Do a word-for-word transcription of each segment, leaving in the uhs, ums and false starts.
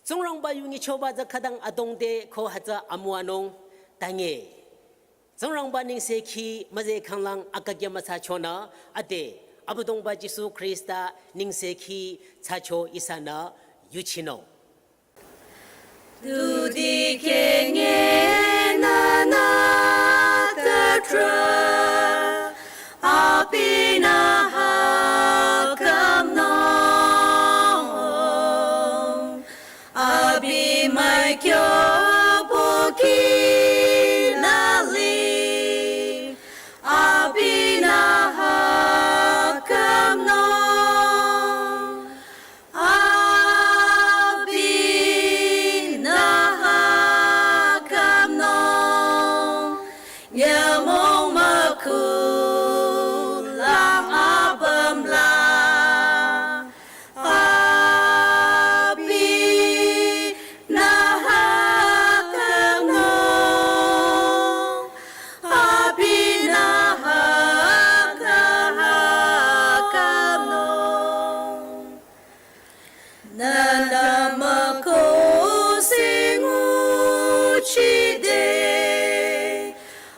Tsingrangba yu nyichoba tsü khütang adrong te ko hütsü amüwanung tange. Tsingrangba nengsekhi müzeh khanglang akakya müthsachonü ade Abüdongba Jisu Khrista nengsekhi thsacho ihsanü yuchinung. Dudikenge nünü tüdrü abinü hakhümnung. Abi mükyübü kinü li abinü hakhümnung. Abinü hakhümnung, nyümong mükhu lang apüm la. Abinü hakhümnung, abinü hakhümnung. Nünü mükhu singuchide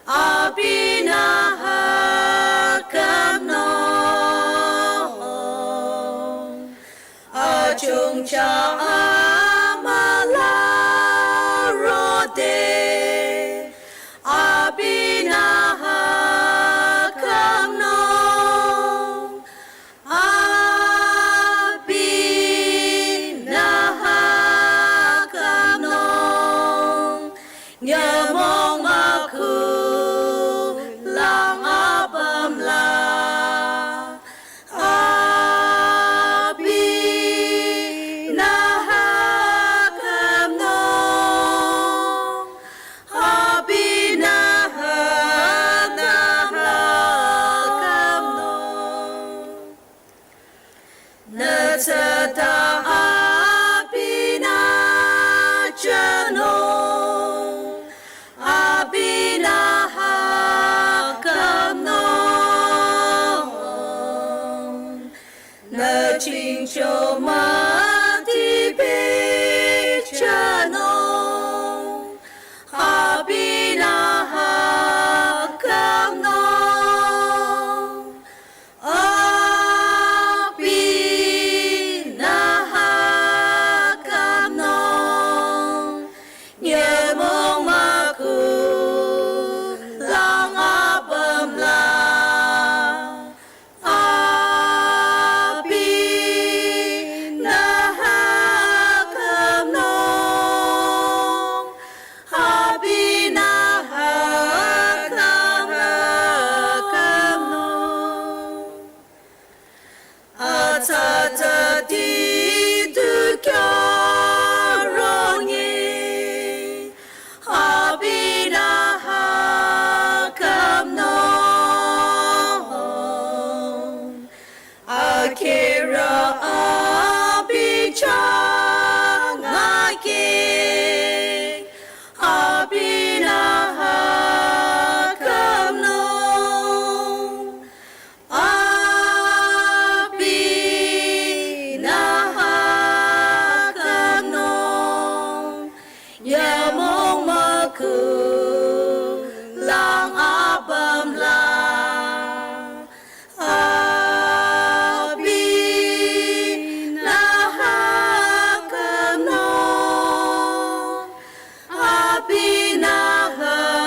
abinü hakhümnung. Achungcha amüla rode abinü hakhümnung. Abinü hakhümnung, nyümong mükhu lang apüm la. Abinü hakhümnung, abinü hakhümnung. Nütsata abinü jünung, abinü hakhümnung. Nü chingcho müti pehjünung, abinü hakhümnung. Abinü hakhümnung, nyümong mükhu lang apüm la. Abinü hakhümnung, abinü hakhümnung. Atsatsa ti tu kyo ronye, abinü hakhümnung. Akhirü abi changake, abinü hakhümnung. Abinü hakhümnung, nyümong mükhu lang apüm la. Abinü hakhümnung, abinü hakhümnung.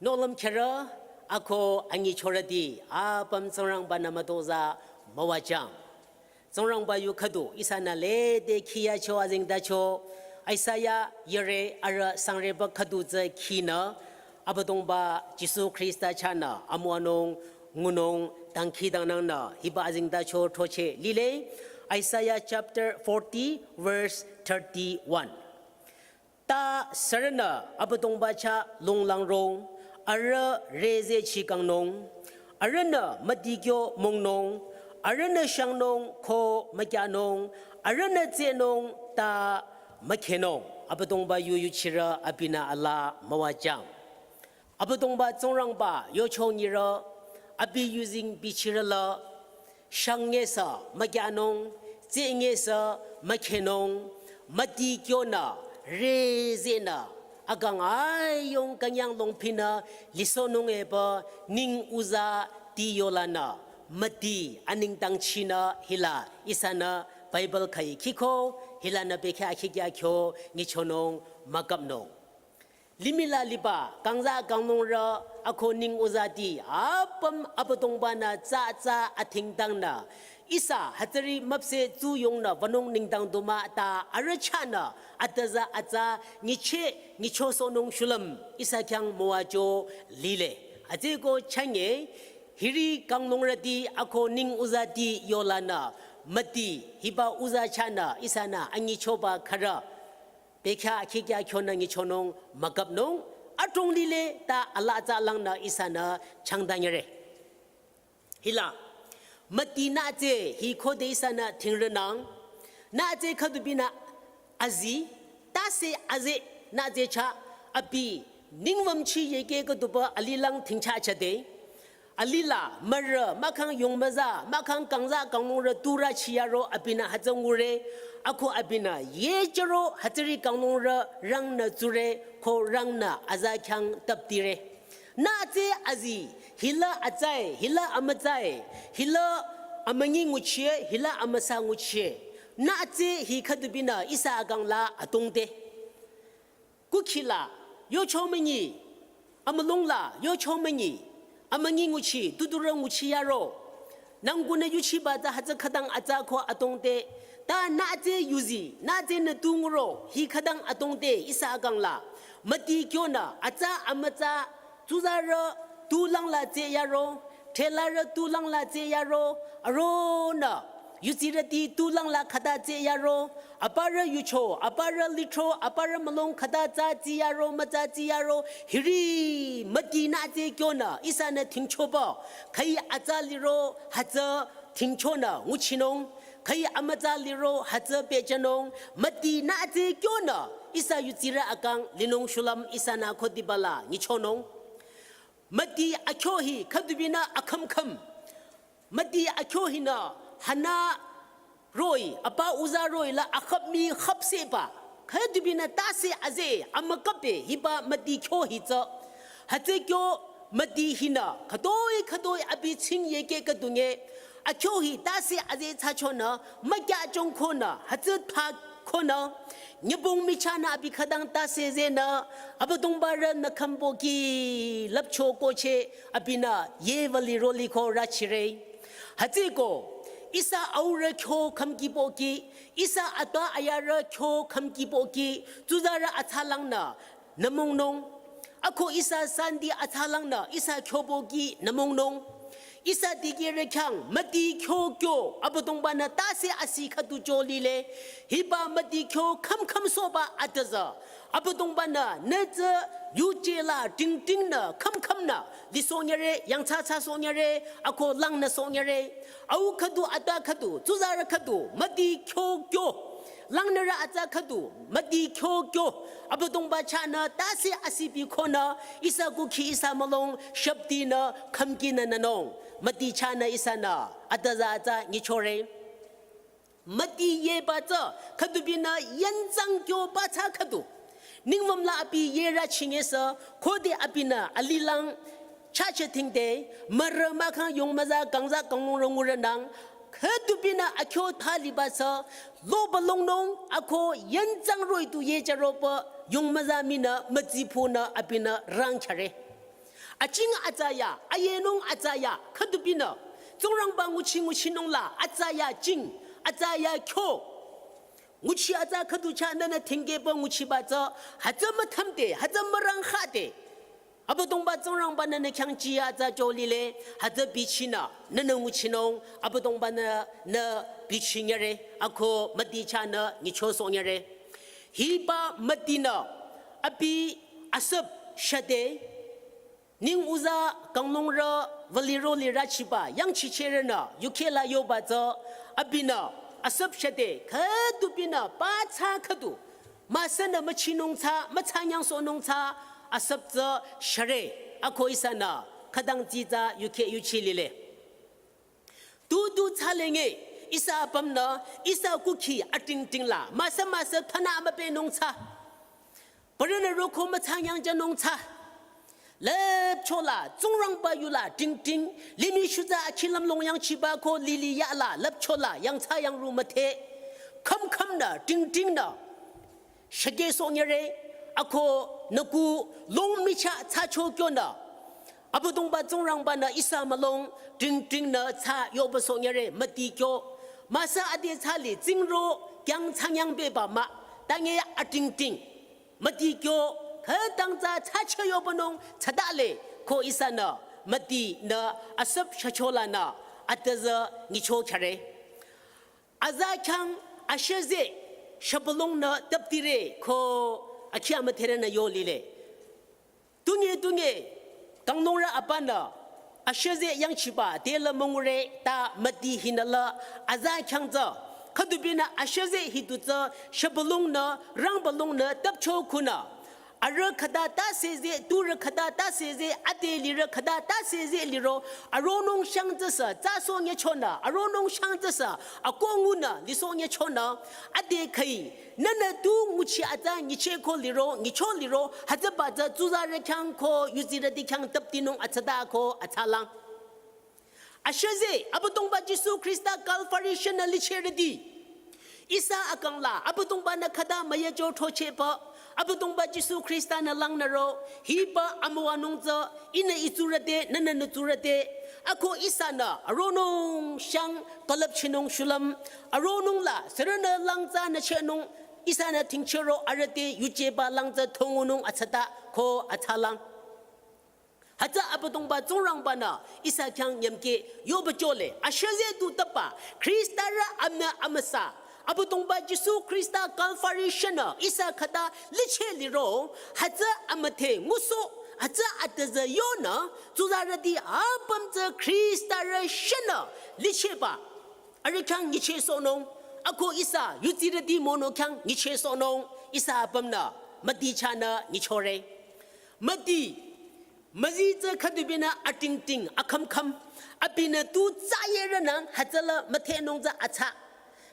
Nohlüm kherü, ako anyichorüti, apüm Tsingrangba-nü mütozah müwajüng. Tsingrangba yu khüdu ihsanü lede khiyacho azengtacho, Isaiah yore arüh sangreba khüdu tsü khinü, Abüdongba Jisu Khrista chahnü amüwanung ngunung dangkhidangnangnü hiba azengtacho throcheh lile. Isaiah chapter forty, verse thirty-one. Ta sürünü Abüdongba chah longlangrong, arüh rezehchikangnung, arühnü müdikyo mongnung, arühnü shangnung ko mükyanung, arühnü tsehnung ta mükhehnung. Abüdongba yu yuchirü abinü alaa müwajüng. Abüdongba Tsingrangba yochonyirü, abi yuzeng bichirü la, Shang ngesü mükyanung, tseh ngesü mükhenung, müti kyonü, re zenü, akang ayung künyang longphinü, lisohnung epü, ning uza ti yolanü, müti anengdang chinü hila, ihsanü Bible khüi khiko, hilanü bekhyah khikya kyo, ngichonung, mükapnung. Limih la liba, kangza kanglungrü, ako ning uzati, apüm Abüdongbanü tsatsa athingdangnü, ihsa hütsüri müpseh tsuyongnü wünung nengdang duma ta arüh chahnü, atüza atsa, ngiche, ngichosohnung shulüm, ihsa khyang müwajo lile. Atsüko chünye, hiri kanglungrüti, ako ning uzati yolanü, müti, hiba uza chahnü, ihsanü, angichoba khürü. Bekhyah khikya kyonü ngichonung mükapnung, adrong lile ta alaa tsalangnü ihsanü changdanyere. Hila, müti nütseh hi khode ihsanü thingrünang, nütseh khüdubinü azi, tase aze nütseh chah, abi, ningwümchi yeke khüdupü alilang thingchachade. Alila, mürü, mahkhang yongmüza, mahkhang kangza kanglungrü turü chiyaro abinü hütsü ngure, ako abinü, ye chüro hütsüri kanglungrü rangnü tsure, ko rangnü aza khyang taptire. Nütseh azi, hila atsae, hila amütsae, hila amünyi nguchie, hila amüsa nguchie. Nütseh hi khüdubinü ihsa akang la atongde. Kukhila, yocho münyi, amülung la, yocho münyi, amünyi nguchi, tuturü nguchi yaro. Nangkunü yuchiba ta hütsü khütang atsa ko atongde, ta nütseh yuzi, nütseh nü tu nguro, hi khütang atongde, ihsa akang la. Müti kyonü, atsa amütsa, tsuzarü, tulang la tseh yaro, thelarü tulang la tseh yaro, aronü, yutsirüti tulang la khüta tseh yaro, aparü yucho, aparü litro, aparü mülung khüta tsa tseh yaro, mütsa tseh yaro, hiri, müti nütseh kyonü, ihsanü thingchoba, khüi atsa liro, hütsü thingchonü, nguchinung, khüi amütsa liro, hütsü pehjünung, müti nütseh kyonü, ihsa yutsirü akang, linung shulüm, ihsanü khodibala, ngichonung. Müti akyo hi, khüdubinü akhümkhüm. Müti akyo hinü, hana roh-i, apa uza roh-i la akhüp mi khüpsehba. Khüdubinü tase aze, amükape, hiba müti kyo hi tsü. Hütsü kyo müti hinü, khütoi khütoi abi ching yeke khüdunge. Akyo hi tase aze tsachonü, mükya chongkonü, hütsü tha konü, nyübong michahnü abi khütang tase zenü, Abüdongbarü nü khümpoki, lüpcho koche, abinü, ye wüli roli ko rachire. Hütsüko, ihsa aurü kyo khümkipoki, ihsa atwa ayarü kyo khümkipoki, tsuzarü atsalangnü, nümongnung. Ako ihsa santi atsalangnü, ihsa kyopoki, nümongnung. Ihsa dikehrü khyang, müti kyo kyo, Abüdongbanü tase asi khüdu jolile. Hiba müti kyo khümkhüm sohba atüza. Abüdongbanü nütsü yuje la dingdingnü khümkhümnü. Lisohnyere, yangthsathsa sohnyere, ako langnü sohnyere. Au khüdu atwa khüdu, tsuzarü khüdu, müti kyo kyo. Langnürü atsa khüdu, müti kyo kyo. Abüdongba chahnü tase asi bikonü, ihsa kukhi ihsa mülung, shüptinü, khümkinü nünung. Müti chahnü ihsanü, atüza atsa nyichore. Müti yeba tsü, khüdubinü yenzang kyoba tsü khüdu. Ningwüm la abi yerü chingesü, khode abinü alilang, chache thingde, mürü mahkhang yongmüza kangza kanglungrü ngurünang, khüdubinü akyo thaliba tsü, loba longnung, ako yenzang roh-i tu yecharoba, yongmüza minü, mütsipunü, abinü rangchare. Aching atsaya, ayenung atsaya, khüdubinü. Tsingrangba nguchi nguchinung la, atsaya ching, atsaya kyo. Nguchi atsa khüdu chahnü nü thingkehba nguchiba tsü, hütsü müthümde, hütsü mürangkhade. Abüdongba Tsingrangbanü nü khyang chiya atsa jolile, hütsü bichinü, nünü nguchinung, Abüdongbanü nü bichinyere, ako müti chahnü nyichosohnyere. Hiba mütinü, abi asüp shade, ning uza kanglungrü wüliro lirü chiba yangchicherenü yukhela yoba tsü abinü asüp shade khüdubinü ba tsü khüdu müsünü müchinung tsü mütsanyangsohnung tsü asüp tsü share ako ihsanü khütang tsitsa yukhe yuchilile. Tutu Thsalenge, ihsa apümnü, ihsa kukhi atingting la, müsa müsa thana mübenung thsa. Parünü roko müthsangyang jünung thsa. Lüpchola, Tsingrangba yula tingting, limih shutsa akhi lümlong yangchiba ko lili yala, lüpchola, yangthsa yangru müdhe. Khümkhümnü, tingtingnü. Shake sonyere, ako nüku long micha thsacho kyonü. Abüdongba Tsingrangbanü ihsa mülong, tingtingnü thsa yoba sonyere, müti kyo. Müsa ade thsali, tsingro, kyang thsangyang beba mah, tange atingting. Müti kyo, khütang thsa thsacho yobanung, thsadale, ko ihsanü, mütinü, asüp shacholanü, atüzü nyicho chare. Aza khyang ashüze shapalongnü taptire ko akhi amüdherenü yo lile. Tunge tunge kanglongrü apanü ashüze yangchiba tela müngure ta müti hinüla aza khyang tsü khüdubinü ashüze hidu tsü shapalongnü rangpalongnü tapcho khunü. Arüh khüta taseze, turü khüta taseze, ade lirü khüta taseze liro, aronung shang tsüsü, tsa sonyechonü, aronung shang tsüsü, akongunü, li sonyechonü, ade khai, nünü tu nguchi atsa nyicheko liro, nyicho liro, hütsüba tsü tsuzarü khyang ko, yuzirüti khyang taptinung atsata ko, atsalang. Ashüze, Abüdongba Jisu Khrista Calvary shünü licherüti. Ihsa akangla, Abüdongbanü khüta müyejo thocheba, Abüdongba Jisu Khrista nü langnüro, hiba amüwanung tsü, ihnü itsurüte, nünü nütsurüte, ako ihsanü, aronung shang, kalapchinung shulüm, aronung la, sürünü langtsa nü chenung, ihsanü tingchero, arüte, yujeba langtsa tongunung atsata, ko atsalang. Hütsü Abüdongba Tsingrangbanü ihsa khyang nyümke yoba chole. Ashüze tu tapa. Khristarü amnü amüsa. Abüdongba Jisu Khrista Calvary shünü ihsa khüta liche liro. Hütsü amüdhe nguso. Hütsü atüzü yonü. Tsuzarüti apüm tsü Khristarü shünü licheba. Arüh khyang nyichesohnung. Ako ihsa yuzirüti mono khyang nyichesohnung. Ihsa apümnü. Müti chahnü nyichore. Müti. Müzi tsü khüdubinü atingting akhümkhüm. Abinü tu tsayerünang hütsüla müdhenung tsü atsa.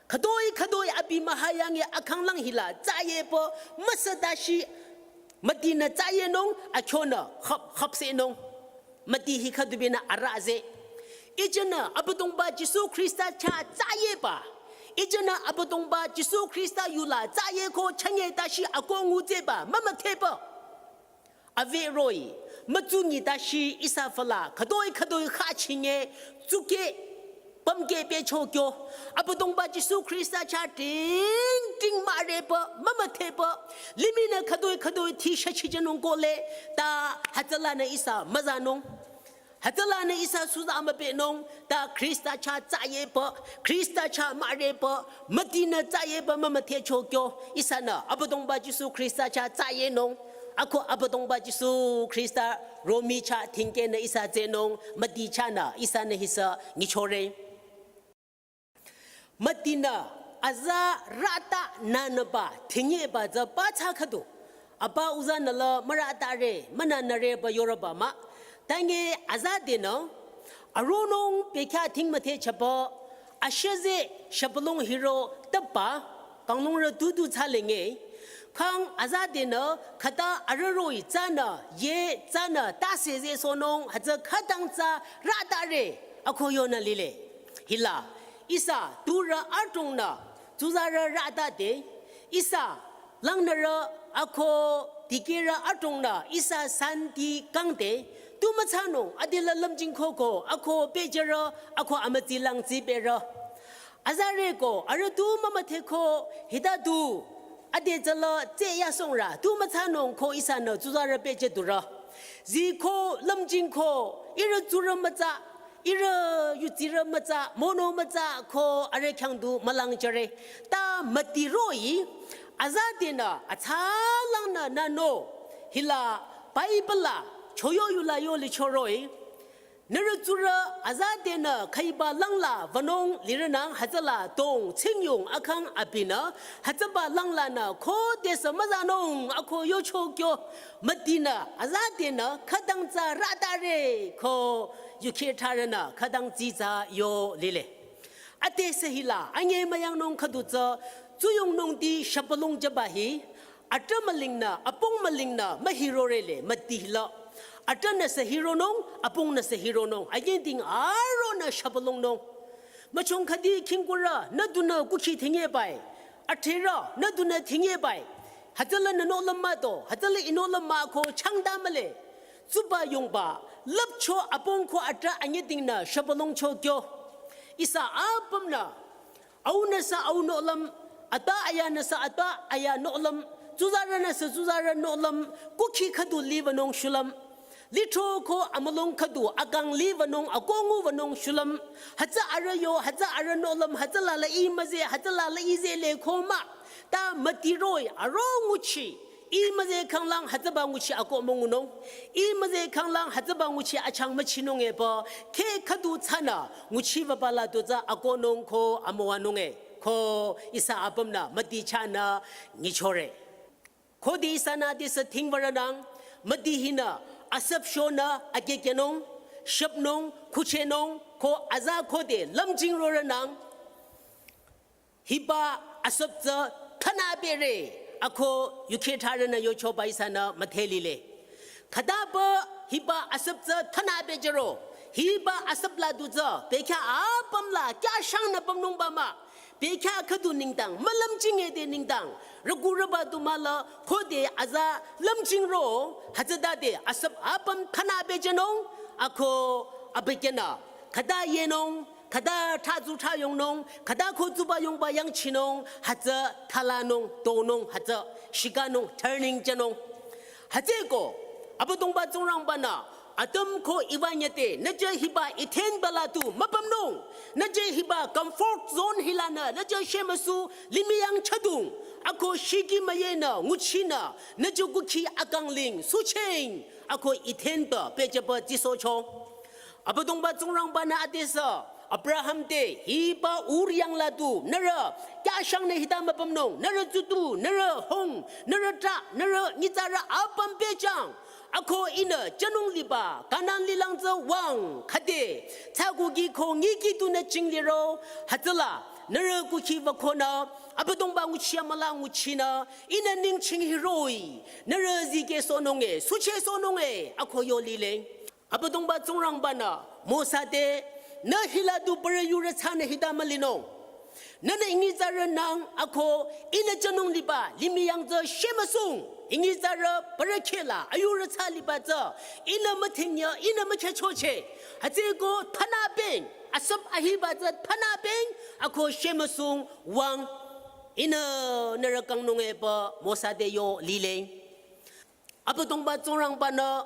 Khütoi khütoi abi mühayange akhanglang hila tsayepü müsüdashi. Mütinü tsayenung akyonü khap khapsehnung. Müti hi khüdubinü araze. Ijenü Abüdongba Jisu Khrista chah tsayeba. Ijenü Abüdongba Jisu Khrista yula tsayeko chanye tashi akongu tseba mümüdhepü. Ave roh-i, mütsungi tashi ihsa füla, khütoi khütoi khachinge, tsuke, pümke pehcho kyo, Abüdongba Jisu Khrista chah tingting mürepa, mümüdhepa, limihnü khütoi khütoi thi shachijenung kohle, ta hütsülanü ihsa müzanung. Hütsülanü ihsa suza müpehnung, ta Khrista chah tsayepa, Khrista chah mürepa, mütinü tsayepa mümüdhecho kyo, ihsanü Abüdongba Jisu Khrista chah tsayenung, ako Abüdongba Jisu Khrista romi chah tingkehnü ihsa tsehnung, müti chahnü ihsanü hisa nyichore. Mütinü aza rata nünüba tingyeba tsü pathsa khüdu. Apa uzanüla müratare, münanüreba yoreba mah. Tange azadenü, aronung pekya ting müthehchaba, ashüze shapalong hiro tapa, kanglungrü tutu tsalenge. Khang azadenü, khüta arüh roh-i tsünü, ye tsünü, taseze sohnung, hütsü khütang tsü ratare, ako yonü lile. Hila, ihsa, turü adrongnü, tsuzarü ratade, ihsa, langnürü ako dikehrü adrongnü ihsa santi kangde, tu müthsanung adela lümjing koko ako pehjürü ako amütsi langtsi pehrü. Azareko arüh tu mümüdheko hita du ade tsüla tse yasongrü tu müthsanung ko ihsanü tsuzarü pehjüdurü. Ziko lümjing ko ihrü tsurü mütsa, ihrü yutsirü mütsa, mono mütsa ko arüh khyang du mülangjüre. Ta müti roh-i, azadenü, atsalangnü nüno, hila Bible la, choyo yula yo licho roh-i, nührü tsurü azadenü khüiba langla vanung lirünang hütsüla dong tsingyung akhang abinü, hütsüba langlanü khodesü müzanung ako yocho kyo, mütinü, azadenü, khütang tsü ratare ko yukheh tharünü, khütang tsitsa yo lile. Ade sü hila, anyemüyangnung khüdu tsü, tsuyongnung di shapalong jüba hi, atrah mülingnü, apong mülingnü, mühirorele, mütila. Atrahnü sü hironung, apongnü sü hironung, anyeding aronü shapalongnung. Müchong khüdi khingkurü, nü dunü kukhi thingebai. Atrerü, nü dunü thingebai. Hütsüla nü nohlüm mah do, hütsüla i nohlüm mah ko changda mühle. Tsuba yongba, lüpcho apong ko atrah anyedingnü shapalongcho kyo. Ihsa apümnü, aunü sü au nohlüm, ata ayanü sü ata aya nohlüm, tsuzarünü sü tsuzarü nohlüm, kukhi khüdu liwünung shulüm. Lithro ko amülung khüdu akang liwünung akoh nguwünung shulüm. Hütsü arüh yo, hütsü arüh nohlüm, hütsü lala i müzeh, hütsü lala i zehle ko mah. Ta mütiroh-i aro nguchi. I müzeh khanglang hütsüba nguchi akoh müngunung. I müzeh khanglang hütsüba nguchi achang müchinung epü. Kheh khüdu tsünü nguchi wüba la du tsü akohnung ko amüwanung e. Ko ihsa apümnü müdi chahnü nyichore. Khode ihsanü ade sü thingwürünang, müdi hinü asüp shonü akehkehnung, shüpnung, khuchehnung, ko aza khode lümjing rorünang, hiba asüp tsü thana bere, ako yukheh tharünü yochoba ihsanü müdhe lile. Khütapü hiba asüp tsü thana bejüro, hiba asüp la du tsü, bekhyah apüm la kyashangnü pümnungba mah. Bekhyah khüdu nengdang, mülümjing ede nengdang, rüku rüba du mahla, khode aza lümjing ro, hütsütade asüp apüm thana bejünung, ako abükyünü, khüta yenung, khüta thsazu thsayongnung, khüta ko tsuba yongba yangchinung, hütsü thalanung, tonung, hütsü shikanung, turning jünung. Hütsüeko, Abüdongba Tsingrangba-nü, atüm ko iwanyete, nüje hiba Eden ba la du müpümnung, nüje hiba comfort zone hilanü, nüje shemüsu limih yang chadung, ako shiki müyenü, nguchinü, nüje kukhi akangling, sucheng, ako Eden ba, pehjüba jisocho. Abüdongba Tsingrangba-nü ade sü, Abraham te, hiba Ur yang la du, nührü, kyashangnü hita müpümnung, nührü tsutu, nührü hung, nührü trah, nührü nyitsarü apüm pehjüng. Ako ihnü jünung liba, Kanan lilang tsü wüng, khüde, tsaku ki ko ngi ki tunü jingliro, hütsüla, nührü kukhi wükonü, Abüdongba nguchi amüla nguchinü, ihnü ningching hiroh-i, nührü zikehsohnung e, suchehsohnung e, ako yo lile. Abüdongba Tsingrangba-nü Mosa te, nü hila du parü yurü thsanü hita mülinung. Nühnü I nyitsarü nang ako ihnü jünung liba limih yang tsü shemüsung. I nyitsarü parü khehla ayurü thsa liba tsü ihnü müdhingya, ihnü mükhehchocheh. Hütsüeko thana peng, asüp ahiba tsü thana peng, ako shemüsung wüng. Ihnü nührü kangnung epü Mosa te yo lile. Abüdongba Tsingrangba-nü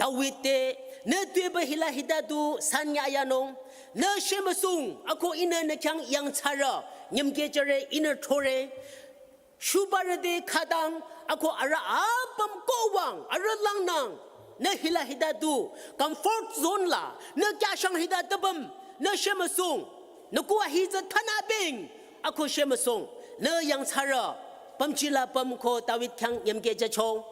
David te, nü tuepü hila hita du sanya yanung, nü shemüsung, ako ihnü nü khyang yangthsarü, nyümkehjüre ihnü thore, shubarü te khütang, ako arüh apüm ko wüng, arüh langnang, nü hila hita du, comfort zone la, nü kyashang hita tüpüm, nü shemüsung, nü kuh ahi tsü thana peng, ako shemüsung, nü yangthsarü, pümji la püm ko David khyang nyümkehjücho.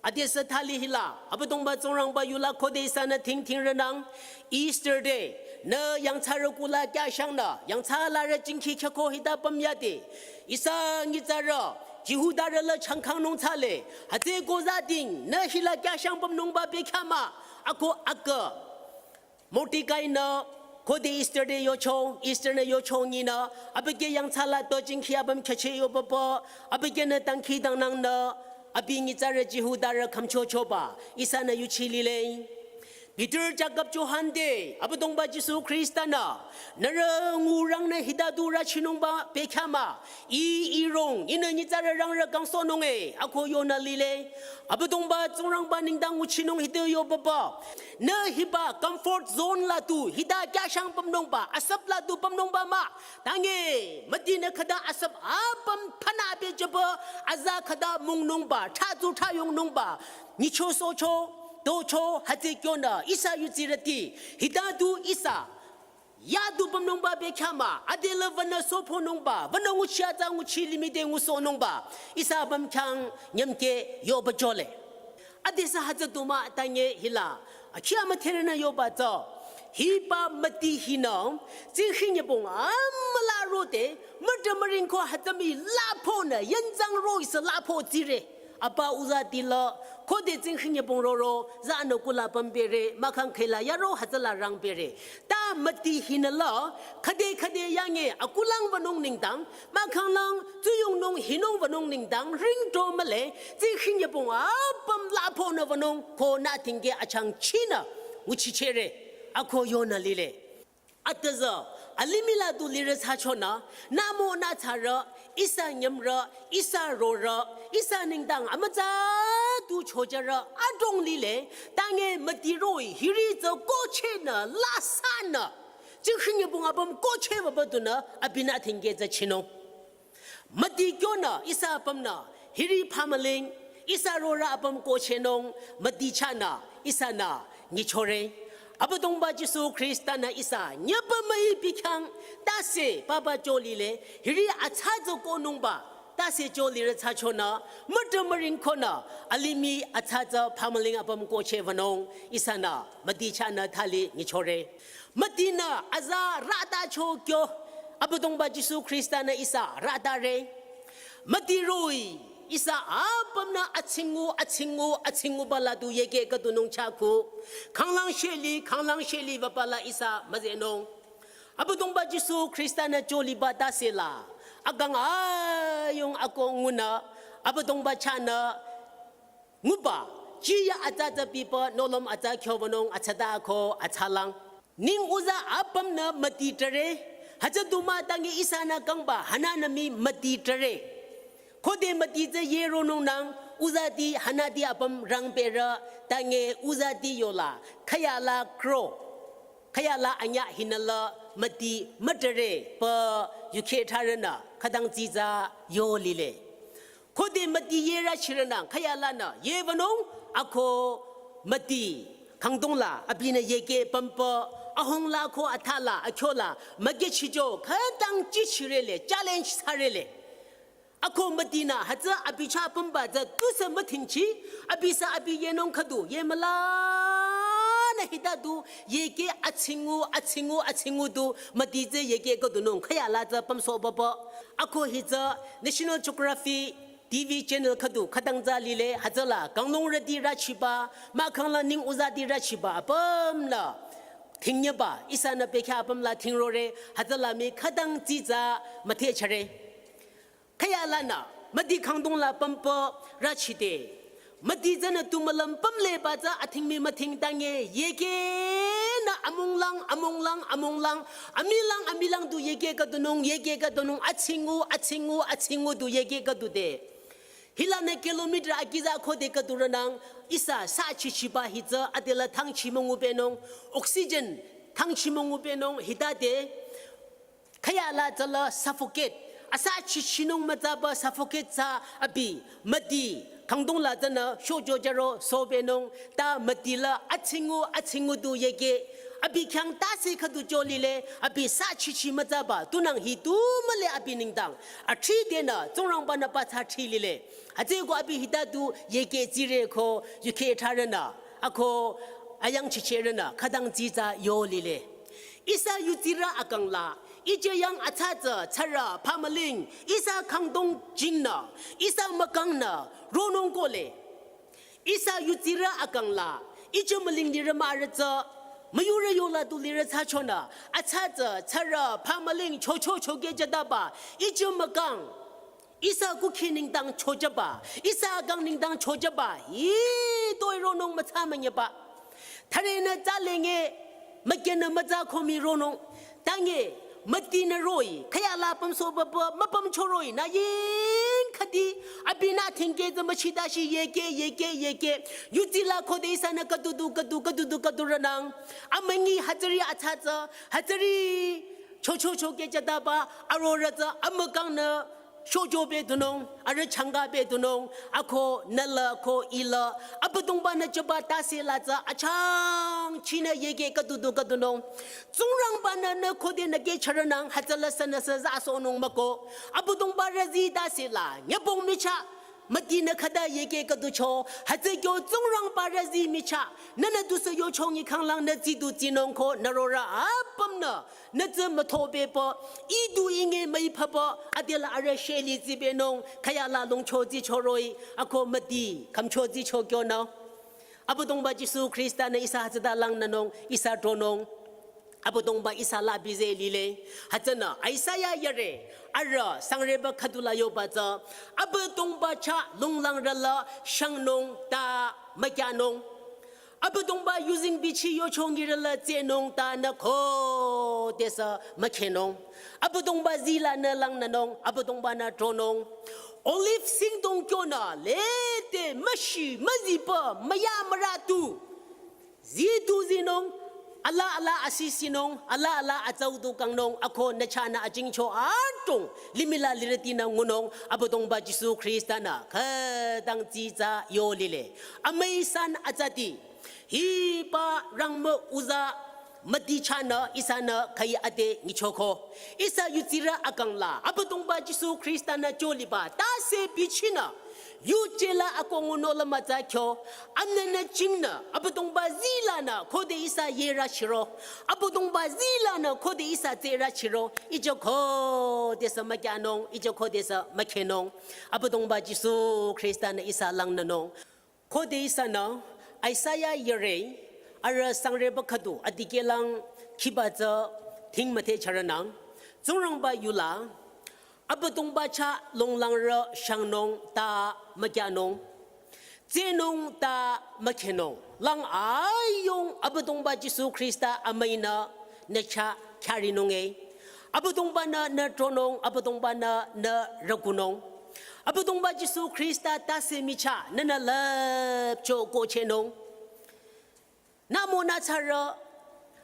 Ade sü thali hila, Abüdongba Tsingrangba yula khode ihsanü thingthing rünang, Easter day, nü yangthsarü kuh la kyashangnü, yangthsa larü jingkhi khyako hita püm yade, ihsa nyitsarü, Jihudarü la changkangnung thsale, hütsüeko zading, nü hila kyashang pümnungba bekhyah mah, ako akü. Mordekai-nü, khode Easter te yocho, Easter nü yocho nyinü, abükyü yangthsa la to jingkhi apüm khyacheh yobaba, abükyünü dangkhidangnangnü, abi nyitsarü Jihudarü khümchochoba, ihsanü yuchi lile. Peter, Jakob, Johan te, Abüdongba Jisu Khrista-nü, nührü ngurangnü hita du rüchinungba bekhyah mah, I, I rong, ihnü nyitsarü rangrü kangsohnung e, ako yonü lile. Abüdongba Tsingrangba nengdang nguchinung hita yobaba. Nü hiba comfort zone la du, hita kyashang pümnungba, asüp la du pümnungba mah. Tange, müdinü khüta asüp apüm thana pehjüba, aza khüta müngnungba, thsazu thsayongnungba, nyichosohcho, tocho, hütsü kyonü, ihsa yudsirüti, hita du ihsa, ya du pümnungba bekhyah mah, adela wünü sophonungba, wünü nguchi atsa nguchi limih te ngusohnungba, ihsa apüm khyang nyümkeh yoba jole. Ade sü hütsü du mah tange hila, akhi amüdherünü yoba tsü, Hiba müti hinü, tsinghi nyübong amüla rode, mütümüring ko hütsümi lapo nü, yenzang ro ihsa lapo tsire. Apa uza tila, khode tsinghi nyübong roro, za anü kula pümpere, mahkhang khela yaro hütsüla rangpere. Ta müti hinü la, khade khade yange, akulang wünung nengdang, mahkhang lang, tsuyung nung hinung wünung nengdang, ringto mühle, tsinghi nyübong apüm lapo nü wünung, ko nü tingke achang chinü, nguchichere, ako yonü lile. Atüzü, alimih la du lirü thsachonü, nü mo nü thsarü, ihsa nyümrü, ihsa rorü, ihsa nengdang amütsa du chojarü, adrong lile, tange müti roh-i, hiri tsü kochehnü, lasanü. Tsinghi nyübong apüm kocheh wüba dunü, abinü tingke tsü chinung. Müti kyonü ihsa apümnü, hiri phamüling, ihsa rorü apüm kochehnung, müti chahnü, ihsanü, nyichore. Abüdongba Jisu Khrista nü ihsa, nyüpa müi bikhyang, tase, papa cholile, hiri atsa tsü konungba, tase cholirü thsachonü, mütümüring konü, alimih atsa tsü phamüling apüm kocheh wünung, ihsanü, müti chahnü thali, nyichore. Mütinü aza rata cho kyo, Abüdongba Jisu Khrista nü ihsa ratare. Müti roh-i, ihsa apümnü atsingu, atsingu, atsingu bala du yeke khüdunung chakhu. Khanglang sheli, khanglang sheli wüpala ihsa müzenung. Abüdongba Jisu Khrista nü choliba tase la. Akang ayung ako ngunü, Abüdongba chahnü, nguba, chiya atsa tsü pipa, nolom atsa kyo wünung, atsa ta ko, atsa lang. Ning uza apümnü müti tare, hütsü du mah tange ihsanü kangba, hünü nü mii müti tare. Khode müti tsü ye ronung nang, uza ti, hünü ti apüm rangpere, tange uza ti yola, khüya la kro. Khüya la anyüh hinü la müti mütare, pü yukhe tharünü, khütang tsitsa yo lile. Khode müti ye rachirünü, khüya lanü, ye wünung, ako müti, khangdong la, abinü yeke pümpü, ahung la ko atha la, akyo la, mükechijo, khütang chichirele, challenge thsarele. Ako mütinü, hütsü abi chah pümba tsü tusü mütingchi, abi sü abi yenung khüdu, ye mülanü hita du, yeke atsingu, atsingu, atsingu du, müti tsü yeke khüdunung, khüya la tsü pümsohba pü. Ako hi tsü National Geography T V channel khüdu khütang tsü lile, hütsüla kanglungrüti rachiba, mahkhang la ning uzati rachiba, apümnü. Thingnyeba, ihsanü pekha apüm la thingrore, hütsüla mii khütang tsitsa müthehchare. Khüya lanü, müti khangdong la pümpü rachide. Müti tsünü tu mülüm pümleba tsü athing mii müting tange, yeke nü amung lang, amung lang, amung lang, ami lang, ami lang du yeke khüdunung, yeke khüdunung, atsingu, atsingu, atsingu du yeke khüdude. Hilanü kilometer akiza khode khüdurünang, ihsa sa chichiba hi tsü adela thangchi müngubenung, oxygen thangchi müngubenung, hitade, khüya la tsüla suffocate. Asa chichinung mütsaba suffocate thsa abi, müti, khangdong la tsünü, shojo jaro, sobenung, ta müti la, atsingu, atsingu du yeke, abi khyang tase khüdu cholile, abi sa chichi mütsaba, tunang hi tu mühle abi nengdang, athridenü, Tsingrangba nü pathsa thrilile. Hütsüeko abi hita du, yeke tsire ko, yukhe tharünü, ako, ayang chicherünü, khütang tsitsa yo lile. Ihsa yutsirü akang la, ije yang atsa tsü, tsarü, phamüling, ihsa khangdong jingnü, ihsa mükangnü, ronung kole. Ihsa yutsirü akang la, ije müling lirü mürü tsü, müyurü yola du lirü thsachonü, atsa tsü, tsarü, phamüling, chocho choke jadaba, ije mükang. Ihsa kukhi nengdang chojaba, ihsa akang nengdang chojaba, hi toi ronung mütsa münyeba. Tharenü tsa lenge, mükenü mütsa komi ronung. Tange, mütinü roh-i, khüya la pümsohba pü, müpümcho roh-i, nü ying khüdi, abinü thingke tsü müchidashi yeke, yeke, yeke. Yutsila khode ihsanü khüdudu, khüdu, khüdudu, khüdurünang. Amünyi hütsüri atsa tsü, hütsüri chocho choke jadaba, arorü tsü, amükangnü, shojo bedunung, arüh changa bedunung, ako nüla ko ila, Abüdongba nü jüba tase la tsü achang chinü yeke khüdudu khüdunung. Tsingrangba nü nü khode nü kehcharünang hütsüla sünüsü za asohnung müko. Abüdongba rüzi tase la, nyübong michah, Mütinü khüta yeke khüducho, hütsü kyo Tsingrangba rüzi michah, nünü tusü yochongi khanglang nü tsidu tsinung ko nü rorü apümnü, nü tsü müthobe pü, idu inge müi papa, adela arüh sheli tsibenung, khüyala longcho tsicho roh-i, ako müti, khümcho tsicho kyonü. Abüdongba Jisu Khrista nü ihsa hütsüta langnünung, ihsa tronung. Abüdongba ihsa la bize lile. Hütsünü Isaiah yare, arüh sangreba khüdula yoba tsü. Abüdongba chah longlangrü la shangnung ta mükyanung. Abüdongba yuzeng bichi yochongirü la tsenung ta nü khodesü mükhenung. Abüdongba zila nü langnünung, Abüdongba nü tronung. Olive singdong kyonü lete müshi müzipa müya müratu. Zidu zinung, ala ala asisinung, ala ala atsaudu kangnung, ako nü chahnü ajingcho adrong, limih la lirütinü ngunung, Abüdongba Jisu Khrista nü, khütang tsitsa yo lile. Amüi san atsati, hiba rangmü uza müti chahnü ihsanü khüi ade nyichoko. Ihsa yutsirü akangla, Abüdongba Jisu Khrista nü choliba, tase bichinü, yuje la akongu nola mütsa kyo, amnünü jingnü, Abüdongba zilanü, khode ihsa yerü chiro, Abüdongba zilanü, khode ihsa tserü chiro, ije khodesü mükyanung, ije khodesü mükhenung, Abüdongba Jisu Khrista nü ihsa langnünung. Khode ihsanü, Isaiah yare, arüh sangreba khüdu, adikehlang khiba tsü, thing müthe charanang, Tsingrangba yula, Abüdongba chah longlangrü shangnung ta mükyanung. Tsenung ta mükhenung. Lang ayung Abüdongba Jisu Khrista amüinü nü chah kyarinung e. Abüdongba nü nü tronung, Abüdongba nü nü rükunung. Abüdongba Jisu Khrista tase michah nünü lüpcho kochehnung. Nü mo nü tsarü,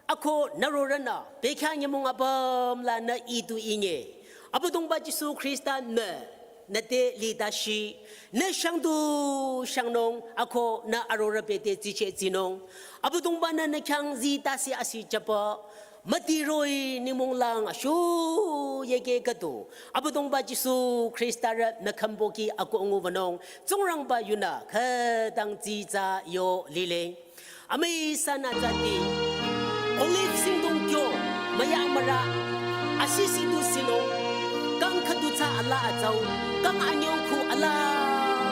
ako nü rorünü, bekhyah nyümong apümlanü idu inge. Abüdongba Jisu Khrista nü, nü te lidashi, nü shangdu shangnung, ako nü arorü bete tsiche tsinung. Abüdongba nü nü khyang zi tase asi chapa, müti roh-i nyümong lang ashu yeke khüdu. Abüdongba Jisu Khrista rü nü khümboki ako ngubanung, Tsingrangba yunü khütang tsitsa yo lile. Amüi san atsati, olive singdong kyo, müya mürü, asisi du sinung, kang khüdu tsü ala atsau, kang anyong khu ala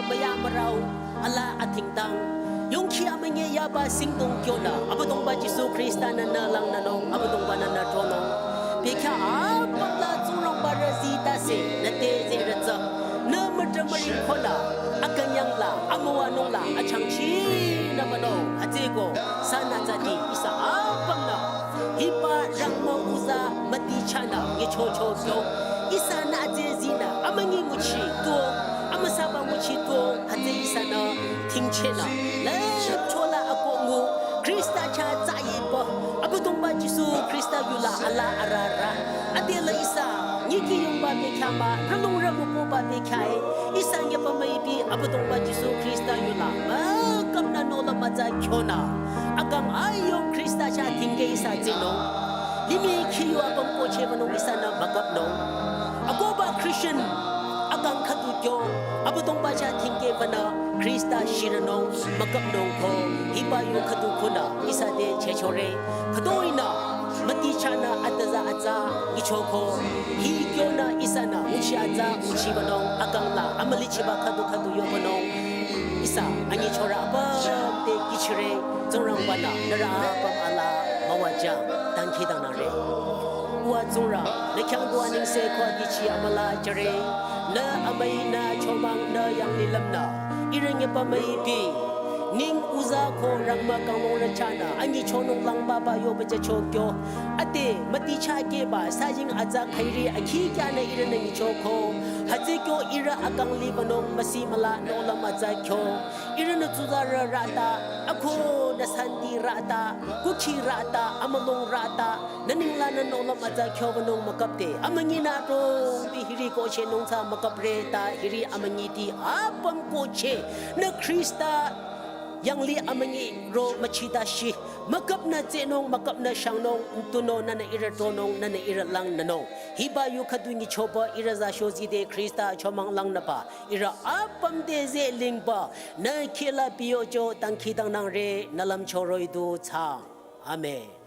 müya mürau, ala athingtang, yongkhi amünye yaba singdong kyonü, Abüdongba Jisu Khrista nü nü langnünung, Abüdongba nü nü tronung, bekhyah apümla Tsingrangba rüzi tase, nü te zerü tsü, nü mütümüri khonü, akünyangla, amüwanungla, achangchi nü münung, atsiko, san atsati, ihsa apümnü, hiba rangmü uza müti chahnü, nyichocho kyo, ihsanü atse zinü, amünyi nguchi tuo, amüsaba nguchi tuo, hütsü ihsanü, thingchehnü, lüpchola ako ngu, Khrista chah tsü yiba, Abüdongba Jisu Khrista yula ala ararü, adela ihsa, nyiki yungba bekhyah mah, rülung rümükoba bekhyah e, ihsa nyüpa müipi, Abüdongba Jisu Khrista yula, mükapnü nola mütsa kyonü, akang ayung Khrista chah thingke ihsa tsinung, limih khiyu apüm kochehbanung ihsanü mükapnung, akoba Christian, akang khüdu kyo, Abüdongba chah thingkebanü, Khrista shirünung, mükapnung ko, hiba yu khüdu khunü, ihsa te chechore, khütoinü, müti chahnü ataza atsa, ichoko, hi kyonü ihsanü, nguchi atsa, nguchibanung, akangla, amülichiba khüdu khüdu yobanung, ihsa, anyichorü apüm te kihchire, Tsingrangbanü, nührü apüm ala, müwajü, dangkhidangnangre. Uwa Tsingrang, nü khyang ko anengse ko adichi amüla jüre, nü amüi nü chomang nü yanglilümnü, ihrü nyüpa müipi, ning uza ko rangmü kanglungrü chahnü, anyichonung langbaba yoba jücho kyo, ate, müti chah keba, saying atsa khairi, akhi kyanü ihrünü nyichoko, hütsü kyo ihrü akang libanung müsi müla nola mütsa kyo, ihrünü tsuzarü rata, ako nü santi rata, kukhi rata, amülung rata, nü ninglanü nola mütsa kyobanung mükapte, amünyinü rongbi hiri kochehnung tsü mükapre ta hiri amünyiti apüm kocheh, nü Khrista Yanglih amünyi ro müchitashi. Müküpnü tsehnung, müküpnü shangnung, ntunü nünü ihrü tonung, nünü ihrü langnünung. Hiba yu khüdu nyichoba ihrü za shozide Khrista achomang langnüba. Ihrü apüm te zeh lingba. Nü khehla biyocho dangkhidangnangre nü lümcho roh-i du thsaang. Amen.